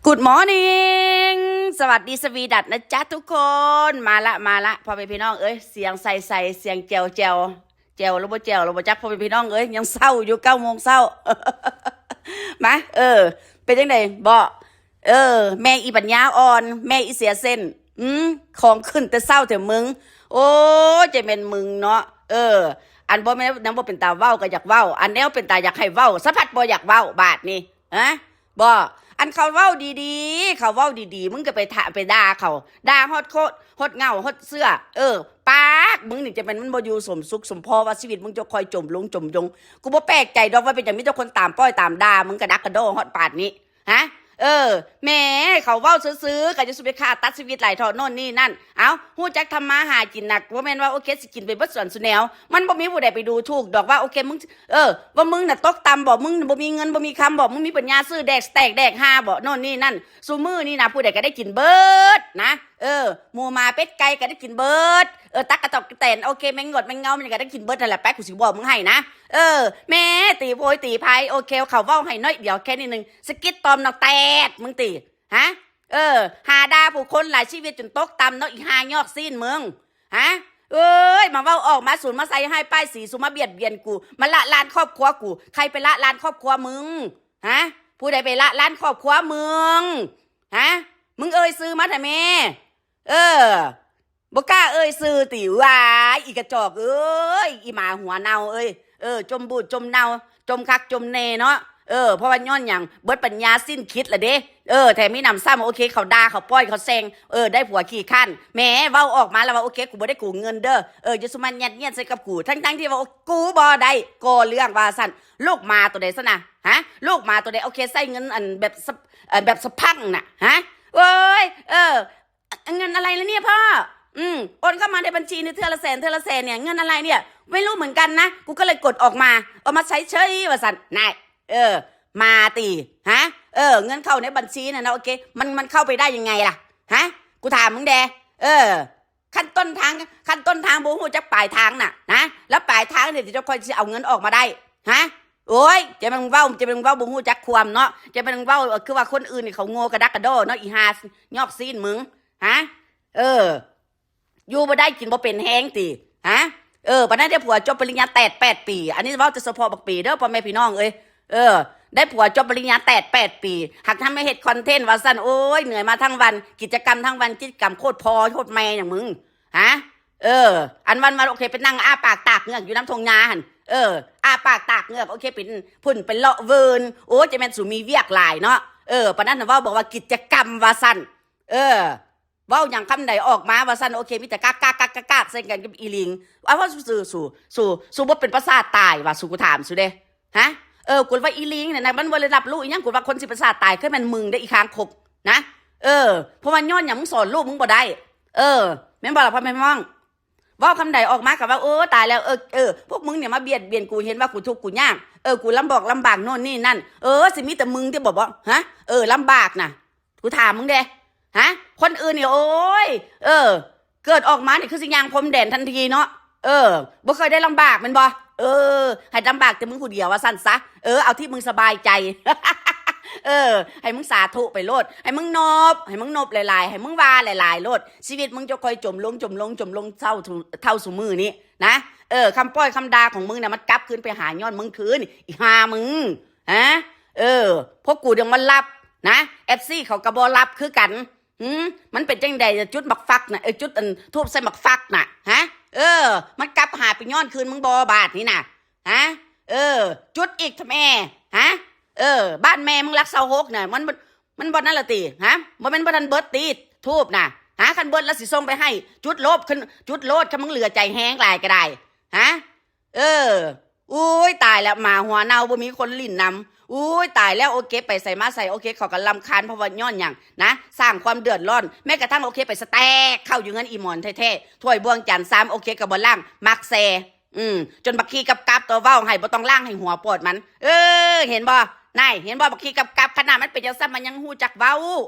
Good morning ສະຫວັດດີສະຫວີດັດນະຈ໊ະທຸກຄົນ. ມາລະ ມາລະ ພໍ່ແມ່ພີ່ນ້ອງເອີຍ, ສຽງໃສໆ ສຽງແຈ່ວໆ ແຈ່ວຫຼືບໍ່ແຈ່ວລະບໍ່ຈັກ ພໍ່ແມ່ພີ່ນ້ອງເອີຍ, ຍັງເຊົ້າຢູ່ ເກົ້າໂມງເຊົ້າ. ມາ ເອີ ເປັນຈັ່ງໃດເບາະ? ເອີ ແມ່ອີປັນຍາອ່ອນ ແມ່ອີເສຍເສັ້ນ. ອືມ ຂອງຂຶ້ນແຕ່ເຊົ້າແທ້ມຶງ. ໂອ້ຍ ຈະແມ່ນມຶງເນາະ. ເອີ ອັນບໍ່ແມ່ນ ແນວບໍ່ເປັນຕາເວົ້າກໍຢາກເວົ້າ, ອັນແນວເປັນຕາຢາກໃຫ້ເວົ້າ ສະພັດບໍ່ຢາກເວົ້າບາດນີ້. ຮະ ບໍ່ ອັນເຂົາເວົ້າດີໆ ເຂົາເວົ້າດີໆ ມຶງກໍໄປຖະ ໄປດ່າເຂົາ, ດ່າຮອດໂຄດ ຮອດເຫງົ້າ ຮອດເສື້ອ. ເອີ ປາກມຶງນີ້ຈະແມ່ນມັນບໍ່ຢູ່ສົມສຸກສົມພໍ ວ່າຊີວິດມຶງຈະຄ່ອຍຈົມລົງຈົມລົງ. ກູບໍ່ແປກໃຈດອກວ່າເປັນຫຍັງມີແຕ່ຄົນຕາມປ້ອຍຕາມດ່າມຶງກະດັກກະດໍຮອດປານນີ້. ຮະ ເອີ ແໝ ເຂົາເວົ້າຊື່ໆ ກໍຈະສຸໄປຂ້າຕັດຊີວິດຫຼາຍເທາະໂນ່ນນີ້ນັ້ນ. ເອົ້າ ຮູ້ຈັກທຳມາຫາກິນນະ, ບໍ່ແມ່ນວ່າໂອເຄຊິກິນໄປເບິດສວນສຸແນວ. ມັນບໍ່ມີຜູ້ໃດໄປດູຖູກດອກວ່າ ໂອເຄ ມຶງ ເອີ ວ່າມຶງນະຕົກຕ່ຳບໍ ມຶງບໍ່ມີເງິນບໍ່ມີຄຳບໍ ມຶງມີປັນຍາຊື້ແດກສະແຕກແດກຫ່າບໍ ໂນ່ນນີ້ນັ້ນ. ຊຸມື້ນີ້ນະ ຜູ້ໃດກໍໄດ້ກິນເບິດນະ. ເອີ ໝູໝາເປັດໄກ່ກໍໄດ້ກິນເບິດ. ເອີ ຕັກກະຕອກກະແຕນ ໂອເຄ ແມງຫຍວດແມງເຫງົ້າ ມັນກໍໄດ້ກິນເບິດຫັ້ນແຫຼະ. ໄປ ກູຊິບອກມຶງໃຫ້ນະ. ເອີ ແໝ ຕີໂພຍຕີພາຍ ໂອເຄ ເຂົາເວົ້າໃຫ້ໜ້ອຍດຽວແຄ່ນີ້ໜຶ່ງ ສະກິດຕອມນະແຕດ ມຶງຕິ ຮະ ເອີ ຫາດ່າຜູ້ຄົນຫຼາຍຊີວິດຈົນຕົກຕ່ຳເນາະ ອີຫ່າຍອກຊີ້ນມຶງ. ຮະ ເອີຍ ມາເວົ້າອອກມາ ສູນມາໃສ່ຮ້າຍປ້າຍສີ ສູນມາບຽດບຽນກູ ມາລະລານຄອບຄົວກູ. ໃຜໄປລະລານຄອບຄົວມຶງ? ຮະ ຜູ້ໃດໄປລະລານຄອບຄົວມຶງ? ຮະ ມຶງເອີ່ຍຊື່ມາແທ້ແມ່. ເອີ ບໍ່ກ້າເອີ່ຍຊື່ຕິ? ວ້າຍ ອີກະຈອກເອີຍ ອີໝາຫົວເນົ່າເອີຍ. ເອີ ຈົມບູດຈົມເນົ່າ ຈົມຄັກຈົມແນ່ເນາະ. ເອີ ເພາະວ່າຍ້ອນຫຍັງ? ເບິດປັນຍາສິ້ນຄິດລະເດ້. ເອີ ແຖມມີໜຳຊ້ຳ ໂອເຄ ເຂົາດ່າ ເຂົາປ້ອຍ ເຂົາແຊ່ງ. ເອີ ໄດ້ຜົວຂີ້ຄ້ານ. ແໝ ເວົ້າອອກມາແລ້ວວ່າ ໂອເຄ ກູບໍ່ໄດ້ໂກງເງິນເດີ. ເອີ ຢ່າສຸມາຍຽດໆໃສ່ກັບກູ ທັງໆທີ່ວ່າ ໂອ ກູບໍ່ໄດ້ກໍ່ເລື່ອງວ່າຊັ້ນ. ລູກໝາໂຕໃດຊັ້ນນະ? ຮະ ລູກໝາໂຕໃດ? ໂອເຄ ໃຊ້ເງິນອັນແບບສະ ອັນແບບສະພັງນະ. ຮະ ໂອ້ຍ ເອີ เงินอะไรล่ะเนี่ยพ่อ? อืม โอนเข้ามาในบัญชีเนี่ยเทื่อละแสน เทื่อละแสนเนี่ย เงินอะไรเนี่ย? ไม่รู้เหมือนกันนะ กูก็เลยกดออกมา เอามาใช้เฉยว่าซั่น นาย เออ มาติ ฮะ เออ เงินเข้าในบัญชีน่ะนะ โอเค มัน มันเข้าไปได้ยังไงล่ะ ฮะ กูถามมึงแด เออ ขั้นต้นทาง ขั้นต้นทางบ่ฮู้จักปลายทางน่ะ นะ แล้วปลายทางเนี่ยเดี๋ยวค่อยสิเอาเงินออกมาได้ ฮะ โอ๊ย จะแม่นเว้า จะแม่นเว้าบ่ฮู้จักความเนาะ จะแม่นเว้า เอ่อ คือว่าคนอื่นนี่เขาโง่กระดักกระดอเนาะ อีห่ายอกซีนมึง ฮะ เออ อยู่บ่ได้กินบ่เป็นแฮงติ ฮะ เออ ปานนั้นเด้ ผัวจบปริญญาแตดแปดปี อันนี้เว้าแต่เฉพาะบักปีเด้อ พ่อแม่พี่น้องเอ้ย เออ ได้ผัวจบปริญญาแตดแปดปี หากทำให้เฮ็ดคอนเทนต์ว่าซั่น โอ๊ย เหนื่อยมาทั้งวัน กิจกรรมทั้งวัน กิจกรรมโคตรพ่อโคตรแม่อย่างมึง ฮะ เออ อันวันๆ โอเค ไปนั่งอ้าปากตากเหงือกอยู่นำท่งนาหั่น เออ อ้าปากตากเหงือก โอเค เป็นผุ่นเป็นเลาะเวิน โอ้ จะแม่นสูมีเวียกหลายเนาะ เออ ปานนั้นน่ะเว้าบอกว่ากิจกรรมว่าซั่น เออ เว้าหยังคำใดออกมาว่าซั่น โอเค มีแต่กากๆๆๆใส่กันกับอีหลิง เอาว่าสู สู สู สู สูบ่เป็นประสาทตายว่า สู กูถามสูเด้ ฮะ เออ กูว่าอีหลิงเนี่ยนะ มันบ่ได้รับรู้อีหยัง กูว่าคนสิประสาทตายคือแม่นมึงเด้ อีคางคกนะ เออ เพราะว่าย้อนหยังมึงสอนลูกมึงบ่ได้ เออ แม่นบ่ล่ะ พ่อแม่พี่น้อง เว้าคำใดออกมาก็ว่า โอ้ ตายแล้ว เออ เออ พวกมึงเนี่ยมาเบียดเบียนกู เห็นว่ากูทุกข์กูยาก เออ กูลำบากลำบากโน่นนี่นั่น เออ สิมีแต่มึงที่บอกว่า ฮะ เออ ลำบากน่ะ กูถามมึงเด้ ฮะ คนอื่นนี่ โอ้ย เออ เกิดออกมานี่คือสิย่างพรมแดนทันทีเนาะ เออ บ่เคยได้ลำบากแม่นบ่ เออ ให้ลำบากแต่มึงผู้เดียวว่าซั่นซะ เออ เอาที่มึงสบายใจ เออ ให้มึงสาธุไปโลด ให้มึงนบ ให้มึงนบหลายๆ ให้มึงว่าหลายๆโลด ชีวิตมึงจะค่อยจมลง จมลง จมลง เท่าทุ เท่าซุมื้อนี้นะ เออ คำป้อยคำด่าของมึงน่ะ มันกลับคืนไปหาย้อนมึงคืน อีห่ามึง ฮะ เออ พวกกูยังมารับนะ เอฟซี เขาก็บ่รับคือกัน หืม มันเป็นจั่งใด๋ จุดบักฟักน่ะ เอ้ย จุดอันธูปใส่บักฟักน่ะ ฮะ เออ มันกลับหาไปย้อนคืนมึงบ่บาดนี้น่ะ ฮะ เออ จุดอีกทำไม ฮะ เออ บ้านแม่มึงหลักซาวหกน่ะ มัน มันบ่นั่นละติ ฮะ บ่แม่นบ่ทันเบิดติ ธูปน่ะ ฮะ คันเบิดแล้วสิส่งไปให้ จุดโลดคัน จุดโลด คันมึงเหลือใจแฮงหลายก็ได้ ฮะ เออ อุ๊ย ตายแล้ว หมาหัวเน่าบ่มีคนหลิ้นนำ อุ๊ย ตายแล้ว โอเค ไปไสมาไส โอเค เขาก็รำคาญ เพราะว่าย้อนหยังนะ สร้างความเดือดร้อน แม้กระทั่ง โอเค ไปสะแตกเข้าอยู่เฮือนอีหมอนแท้ๆ ถ้วยบ่วงจานชาม โอเค ก็บ่ล้าง มักแซ่ อืม จนบักขี้กับกาบตัวเว้าให้บ่ต้องล้างให้หัวโปดมัน เออ เห็นบ่ นาย เห็นบ่ บักขี้กับกาบ ขนาดมันเป็นจั่งซั้นมันยังฮู้จักเว้า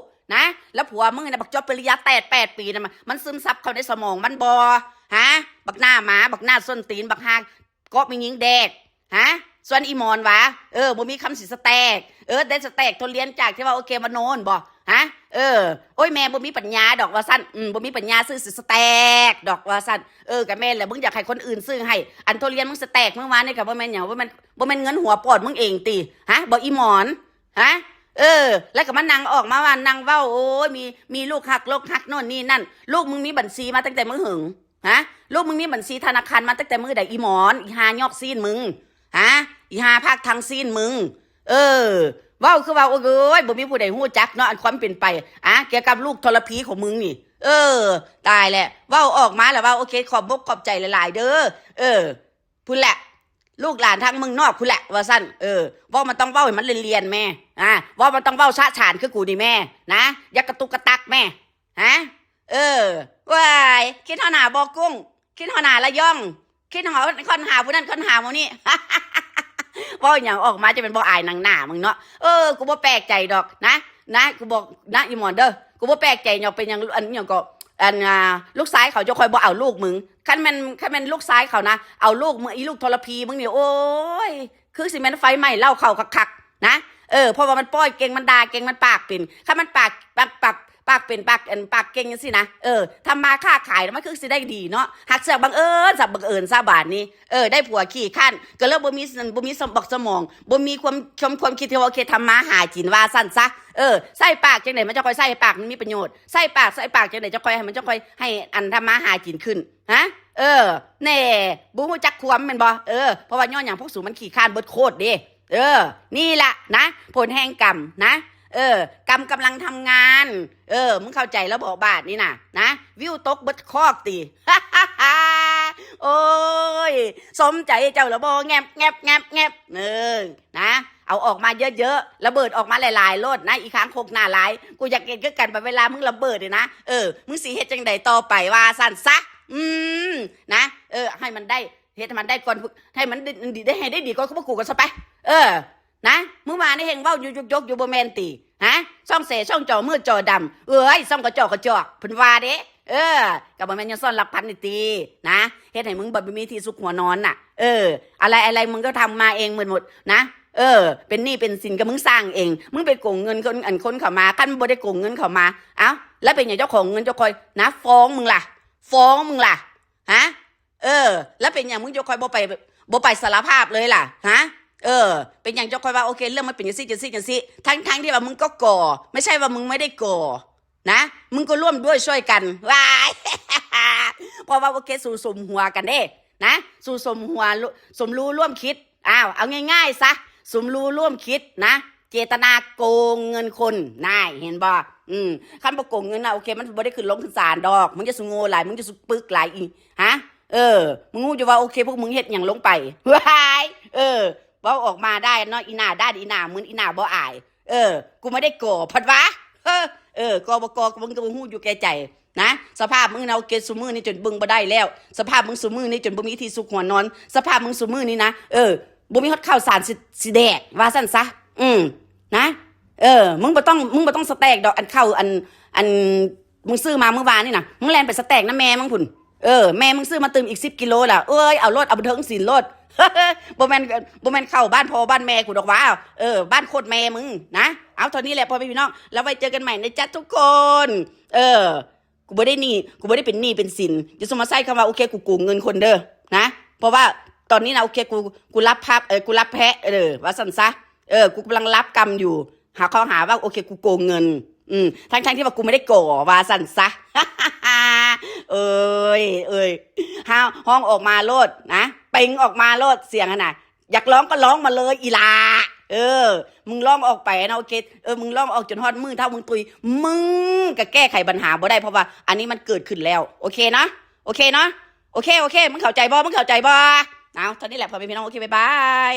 นะ แล้วผัวมึงน่ะ บักจบปริญญาแตดแปดปีน่ะ มัน มันซึมซับเข้าในสมองมันบ่ ฮะ บักหน้าหมา บักหน้าส้นตีน บักห่า เกาะแม่หญิงแดก ฮะ ส่วนอีหมอนหวา เออ บ่มีคำสิสะแตก เออ ได้สะแตกทุเรียนจากที่ว่า โอเค มโนหั่นบ่ ຮະ? ເອີ ໂອ້ຍ ແມ່ບໍ່ມີປັນຍາດອກວ່າຊັ້ນ ອືມ ບໍ່ມີປັນຍາຊື້ສະແຕັກດອກວ່າຊັ້ນ. ເອີ ກະແມ່ນແຫຼະ ມຶງຢາກໃຫ້ຄົນອື່ນຊື້ໃຫ້. ອັນທຸລຽນມຶງສະແຕັກມື້ວານນີ້ກະບໍ່ແມ່ນຫຍັງ ບໍ່ແມ່ນ ບໍ່ແມ່ນເງິນຫົວປອດມຶງເອງຕິ? ຮະ? ບໍ່ອີ່ໝອນ? ຮະ? ເອີ ແລ້ວກະມານັ່ງອອກມາວ່າ ນັ່ງເວົ້າ ໂອ້ຍ ມີ ມີລູກຮັກ ລູກຮັກໂນ່ນນີ້ນັ້ນ. ລູກມຶງມີບັນຊີມາຕັ້ງແຕ່ມື້ຫຶງ? ຮະ? ລູກມຶງມີບັນຊີທະນາຄານມາຕັ້ງແຕ່ມື້ໃດ ອີ່ໝອນ? ອີ່ຫ່າຍອກຊີ້ນມຶງ ຮະ? ອີ່ຫ່າພາກທັງຊີ້ນມຶງ. ເອີ ເວົ້າຄືວ່າ ໂອ້ຍ ບໍ່ມີຜູ້ໃດຮູ້ຈັກເນາະ ອັນຄວາມເປັນໄປ ອາ ກ່ຽວກັບລູກທໍລະພີຂອງມຶງນີ້. ເອີ ຕາຍແລ້ວ ເວົ້າອອກມາແລ້ວວ່າ ໂອເຄ ຂອບອົກຂອບໃຈຫຼາຍໆເດີ. ເອີ ພຸ້ນແຫຼະ ລູກຫຼານທາງເມືອງນອກພຸ້ນແຫຼະວ່າຊັ້ນ. ເອີ ເວົ້າມັນຕ້ອງເວົ້າໃຫ້ມັນລຽນໆແມ່ ອາ ເວົ້າມັນຕ້ອງເວົ້າຊະຊານຄືກູນີ້ແມ່ນະ ຢ່າກະຕຸກກະຕັກແມ່. ຮະ? ເອີ ວ້າຍ ຄິດຮອດໜ້າບໍ່ກຸ້ງ ຄິດຮອດໜ້າລະຍອງ ຄິດຮອດ ຄອນຫາຜູ້ນັ້ນ ຄອນຫາຜູ້ນີ້. ເວົ້າຫຍັງອອກມາ ຈະແມ່ນບໍ່ອາຍໜັງໜ້າມຶງເນາະ. ເອີ ກູບໍ່ແປກໃຈດອກນະ ນະ ກູບອກນະ ອີ່ໝອນເດີ ກູບໍ່ແປກໃຈຫຍັງ ເປັນຫຍັງ ອັນຫຍັງກໍ ອັນ ອ່າ ລູກຊາຍເຂົາຈະຄ່ອຍບໍ່ເອົາລູກມຶງ. ຄັນແມ່ນ ຄັນແມ່ນລູກຊາຍເຂົານະ ເອົາລູກມຶງ ອີລູກທໍລະພີມຶງນີ້ ໂອ້ຍ ຄືຊິແມ່ນໄຟໄໝ້ເລົ້າເຂົ້າຄັກໆນະ. ເອີ ເພາະວ່າມັນປ້ອຍເກັ່ງ ມັນດ່າເກັ່ງ ມັນປາກເປັນ. ຄັນມັນປາກ ປາກ ປາກ ປາກເປັນ ປາກ ອັນ ປາກເກັ່ງຈັ່ງຊີ້ນະ ເອີ ທຳມາຄ້າຂາຍມັນຄືຊິໄດ້ດີເນາະ. ຮັກເຊື່ອງບັງເອີນຊະ ບັງເອີນຊະບາດນີ້ ເອີ ໄດ້ຜົວຂີ້ຄ້ານ ກໍເລີຍບໍ່ມີ ບໍ່ມີສະ ບັກສະໝອງ ບໍ່ມີຄວາມ ຄວາມ ຄວາມຄິດທີ່ວ່າ ໂອເຄ ທຳມາຫາກິນວ່າຊັ້ນຊະ. ເອີ ໃຊ້ປາກຈັ່ງໃດມັນຈະຄ່ອຍໃຊ້ໃຫ້ປາກມັນມີປະໂຫຍດ ໃຊ້ປາກ ໃຊ້ປາກຈັ່ງໃດຈະຄ່ອຍໃຫ້ມັນຈະຄ່ອຍໃຫ້ ອັນ ທຳມາຫາກິນຂຶ້ນ. ຮະ? ເອີ ແນ່ ບໍ່ຮູ້ຈັກຄວາມແມ່ນບໍ່? ເອີ ເພາະວ່າຍ້ອນຫຍັງ? ພວກສູມັນຂີ້ຄ້ານເບິດໂຄດເດ້. ເອີ ນີ້ລະນະ ຜົນແຫ່ງກຳນະ. ເອີ ກຳກຳລັງທຳງານ. ເອີ ມຶງເຂົ້າໃຈແລ້ວບໍ່ບາດນີ້ນະ ນະ? ວິວຕົກເບິດຄອກຕິ. ໂອ້ຍ ສົມໃຈເຈົ້າລະບໍ່? ແງບ ແງບ ແງບ ແງບ. ເອີ ນະ ເອົາອອກມາເຍີະໆ ລະເບີດອອກມາຫຼາຍໆໂລດນະ ອີຄາງຄົກໜ້າລາຍ. ກູຢາກເຫັນຄືກັນ ບາດເວລາມຶງລະເບີດນີ້ນະ ເອີ ມຶງຊິເຮັດຈັ່ງໃດຕໍ່ໄປວ່າຊັ້ນຊະ. ອືມ ນະ ເອີ ໃຫ້ມັນໄດ້ ເຮັດໃຫ້ມັນໄດ້ກ່ອນ ໃຫ້ມັນໄດ້ ໄດ້ໃຫ້ໄດ້ດີກ່ອນ ຄືພວກກູກັນຊະໄປ. ເອີ ນະ ມື້ວານນີ້ແຮ່ງເວົ້າຢູ່ຍົກໆຢູ່ ບໍ່ແມ່ນຕິ? ຮະ? ຊ່ອງແສ ຊ່ອງຈໍມືຈໍດຳ ເອີຍ ຊ່ອງກະຈອກກະຈອກ ເພິ່ນວ່າເດ້. ເອີ ກໍບໍ່ແມ່ນຍ້ອນສອນລັບພັນນີ້ຕິ ນະ ເຮັດໃຫ້ມຶງບໍ່ມີທີ່ຊຸກຫົວນອນນະ. ເອີ ອະໄລ ອະໄລ ມຶງກໍທຳມາເອງໝົດໆນະ. ເອີ ເປັນໜີ້ເປັນສິນກໍມຶງສ້າງເອງ ມຶງໄປໂກງເງິນຄົນ ອັນ ຄົນເຂົາມາ. ຄັນບໍ່ໄດ້ໂກງເງິນເຂົາມາ ເອົ້າ ແລ້ວເປັນຫຍັງເຈົ້າຂອງເງິນເຈົ້າຄ່ອຍນະ ຟ້ອງມຶງລະ ຟ້ອງມຶງລະ? ຮະ? ເອີ ແລ້ວເປັນຫຍັງມຶງຈະຄ່ອຍບໍ່ໄປ ບໍ່ໄປສາລະພາບເລີຍລະ? ຮະ? ເອີ ເປັນຫຍັງຈະຄ່ອຍວ່າ ໂອເຄ ເລື່ອງມັນເປັນຈັ່ງຊີ້ ຈັ່ງຊີ້ ຈັ່ງຊີ້ ທັງໆທີ່ວ່າມຶງກໍກໍ່ ໄມ່ໃຊ່ວ່າມຶງໄມ່ໄດ້ກໍ່ນະ ມຶງກໍຮ່ວມດ້ວຍຊ່ວຍກັນ. ວ້າຍ ເພາະວ່າ ໂອເຄ ສູສົມຫົວກັນເດ້ນະ ສູສົມຫົວ ສົມຮູ້ຮ່ວມຄິດ. ອ້າວ ເອົາງ່າຍໆຊະ ສົມຮູ້ຮ່ວມຄິດນະ ເຈດຕະນາໂກງເງິນຄົນ ນາຍ ເຫັນບໍ່? ອືມ ຄັນບໍ່ໂກງເງິນນະ ໂອເຄ ມັນບໍ່ໄດ້ຂຶ້ນລົງຂຶ້ນສານດອກ. ມຶງຢ່າສູ່ໂງ່ຫຼາຍ ມຶງຢ່າສູ່ປຶກຫຼາຍອີ ຮະ? ເອີ ມຶງຮູ້ຢູ່ວ່າ ໂອເຄ ພວກມຶງເຮັດຫຍັງລົງໄປ? ວ້າຍ ເອີ ເວົ້າອອກມາໄດ້ເນາະ ອີໜ້າດ້ານ ອີໜ້າມຶນ ອີໜ້າບໍ່ອາຍ. ເອີ ກູບໍ່ໄດ້ກໍ່ ພັດວ່າ ເອີ ເອີ ກໍ່ບໍ່ກໍ່ ມຶງກໍຮູ້ຢູ່ແກ່ໃຈ. ນະ ສະພາບມຶງນະ ໂອເຄ ຊຸມື້ນີ້ຈົນເບິ່ງບໍ່ໄດ້ແລ້ວ ສະພາບມຶງຊຸມື້ນີ້ຈົນບໍ່ມີທີ່ຊຸກຫົວນອນ ສະພາບມຶງຊຸມື້ນີ້ນະ ເອີ ບໍ່ມີຮອດເຂົ້າສານຊິ ຊິແດກ ວ່າຊັ້ນຊະ. ອືມ ນະ ເອີ ມຶງບໍ່ຕ້ອງ ມຶງບໍ່ຕ້ອງສະແຕັກດອກ ອັນເຂົ້າ ອັນ ອັນ ມຶງຊື້ມາມື້ວານນີ້ນະ ມຶງແລ່ນໄປສະແຕັກນຳແມ່ມຶງພຸ້ນ. ເອີ ແມ່ມຶງຊື້ມາຕື່ມອີກສິບກິໂລລະ ເອີຍ ເອົາໂລດ ເອົາໄປເທິງສິນໂລດ. ບໍ່ແມ່ນ ບໍ່ແມ່ນເຂົ້າບ້ານພໍ່ບ້ານແມ່ກູດອກຫວາ ເອີ ບ້ານໂຄດແມ່ມຶງນະ. ເອົາ ເທົ່ານີ້ແຫຼະ ພໍ່ແມ່ພີ່ນ້ອງ ແລ້ວໄວ້ເຈີກັນໃໝ່ນະຈ໊ະທຸກຄົນ. ເອີ ກູບໍ່ໄດ້ໜີ້ ກູບໍ່ໄດ້ເປັນໜີ້ເປັນສິນ ຢ່າສູ່ມາໃຊ້ຄຳວ່າ ໂອເຄ ກູໂກງເງິນຄົນເດີນະ ເພາະວ່າຕອນນີ້ນະ ໂອເຄ ກູ ກູຮັບພາບ ເອີ ກູຮັບແພະ ເອີ ວ່າຊັ້ນຊະ. ເອີ ກູກຳລັງຮັບກຳຢູ່ ຫາຂໍ້ຫາວ່າ ໂອເຄ ກູໂກງເງິນ. ອືມ ທັງໆທີ່ວ່າກູບໍ່ໄດ້ກໍ່ ວ່າຊັ້ນຊະ. ເອີຍ ເອີຍ ຮ້ອງອອກມາໂລດນະ ເປັ່ງອອກມາໂລດ ສຽງຫັ້ນນະ ຢາກຮ້ອງກໍຮ້ອງມາເລີຍອີ່ຫຼ້າ. ເອີ ມຶງຮ້ອງອອກໄປນະ ໂອເຄ ເອີ ມຶງຮ້ອງອອກຈົນຮອດມື້ເຖົ້າມຶງຕຸຍ ມຶງກໍແກ້ໄຂບັນຫາບໍ່ໄດ້ ເພາະວ່າອັນນີ້ມັນເກີດຂຶ້ນແລ້ວ. ໂອເຄເນາະ ໂອເຄເນາະ ໂອເຄ ໂອເຄ ມຶງເຂົ້າໃຈບໍ່? ມຶງເຂົ້າໃຈບໍ່? ເອົາ ເທົ່ານີ້ແຫຼະ ພໍ່ແມ່ພີ່ນ້ອງ ໂອເຄ ບາຍບາຍ.